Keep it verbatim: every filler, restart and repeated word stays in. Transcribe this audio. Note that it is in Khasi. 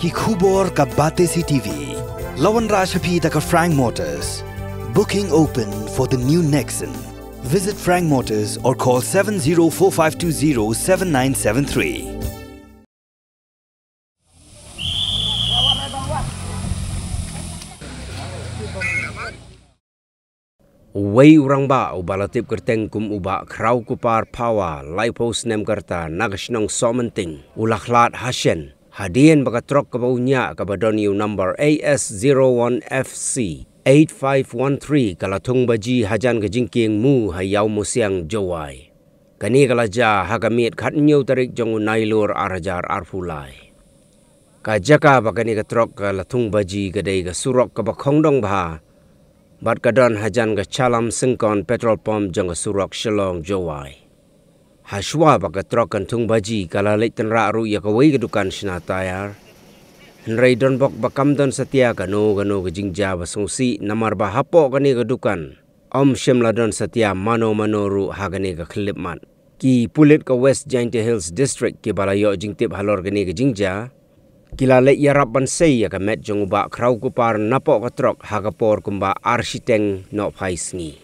Ki khubor ka Batesi T V. La wanrah sha phi da ka Frank Motors. Booking open for the new Nexon. Visit Frank Motors or call seven zero four five two zero seven nine seven three. Uwei u rangbah uba la tip kyrteng kum u Bah Khraw Kupar Phawa, laiphew snem ka rta, na ka shnong Sohmynting, u la khlad hashen hadien ba ka trok kaba u ñiah, kaba don ïa u number A S zero one F C eight five one three, ka la thung baji hajan ka jingkieng mu ha Ïawmusiang, Jowai. Kane ka la jia ha ka miet khathynñiew tarik jong u Nailur ar hajar arphew lai. Ka jaka ba kane ka trok ka la thung baji ka dei ka surok kaba khongdong bha bad ka don hajan ka Chalam Syngkon petrol pump jong ka surok Shillong Jowai. Hashwa ba ka trok kan thung baji, ka la leit tynrah ruh ïa kawei ka dukan shna tayar. Hynrei don bok ba kam don satia kano kano ka jingjia ba sngewsih, namar ba hapoh kane ka dukan ym shym la don satia mano mano ruh ha kane ka khyllipmat. Ki pulit ka West Jaintia Hills District kiba la ïoh jingtip halor kane ka jingjia, ki la leit ïarap ban sei ïa ka met jong u Bah Khraw Kupar napoh ka trok ha ka por kumba ar shiteng nohphai sngi.